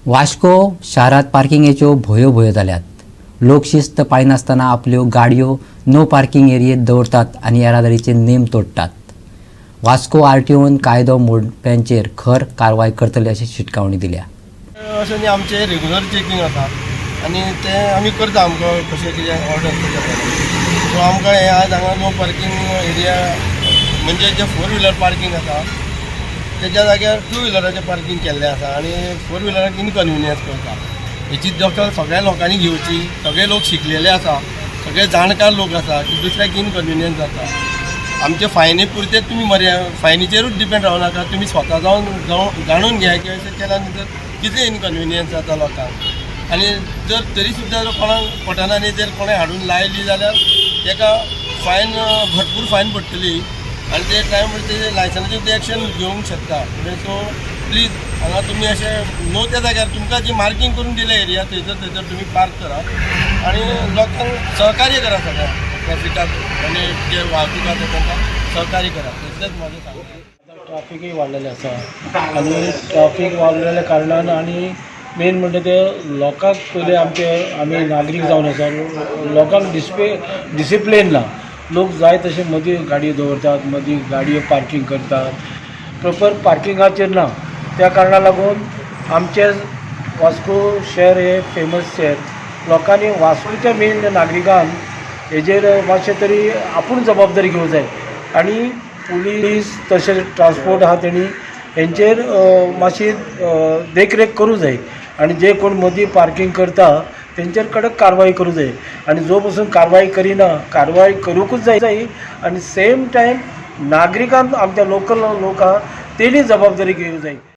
वास्को शारांत पार्किंगेच्यो भोयो भोयो जाल्यात. लोक शिस्त पाळिनासतना आपल्यो गाडयो नो पार्किंग एरियेत दवरतात आनी येरादारीचे नेम तोडटात. वास्को आरटीओन कायदो मोडप्यांचेर खर कारवाय करतले अशी शिटकावणी दिल्या. अशें न्ही, आमचें रेगुलर चेकींग आसा आनी तें आमी करता. आमकां कशें कितें ऑर्डर करता. सो आमकां हें आज हांगा नो पार्किंग एरिया म्हणजे जे फोर व्हिलर पार्किंग आसा तेज्या जाग्यार टू व्हिलराचें पार्किंग केल्लें आसा आनी फोर व्हिलराक इनकन्विनियन्स करता. हेची दखल सगळ्या लोकांनी घेवची. सगळे लोक शिकलेले आसा, सगळे जाणकार लोक आसा की दुसऱ्याक इनकन्विनियन्स जाता. आमचे फायनी पुरते तुमी मर्या फायनीचेरूच डिपेंड रावनाका. तुमी स्वता जावन जावन जाणून घ्या की अशें केल्या नंतर कितलें इनकन्विनियन्स जाता लोकांक. आनी जर तरी सुद्दां जर कोणाक पटना न्ही, जर कोणें हाडून लायली जाल्यार तेका फायन, भरपूर फायन पडटली आनी ते टायम ते लायसनाचेर ते एक्शन घेवंक शकता. म्हणजे सो प्लीज हांगा तुमी अशें न्हू त्या जाग्यार तुमकां जी मार्कींग करून दिल्या एरिया, थंयसर थंयसर तुमी पार्क करा आनी लोकांक सहकार्य करा. सगळ्या ट्रॅफिकाक आनी जे वाहतूक आसा तांकां सहकार्य करा, इतलेंच म्हाजें सांगणें. ट्राफिकूय वाडलेलें आसा आनी ट्राफीक वाडलेल्या कारणान आनी मेन म्हणटा ते लोकांक पयलीं आमचे आमी नागरीक जावन आसा, लोकांक डिसिप्लीन ना. लोक जाय तशें मदीं गाडयो दवरतात, मदीं गाडयो पार्कींग करतात, प्रोपर पार्किंगाचेर ना. त्या कारणा लागून आमचें वास्को शहर हें फेमस शहर. लोकांनी, वास्कोच्या मेन नागरिकान हेजेर मातशें तरी आपूण जबाबदारी घेवंक जाय आनी पुलीस तशेंच ट्रान्सपोर्ट आहा तेणी हेंचेर मातशी देखरेख करूंक जाय आनी जे कोण मदीं पार्किंग करता तेंचेर कडक कारवाय करूंक जाय. आनी जो पसून कारवाय करिना, कारवाय करूंकूच जाय. आनी सेम टायम नागरिकान, आमच्या लोकल लोक आहा तेणी जबाबदारी घेवंक जाय.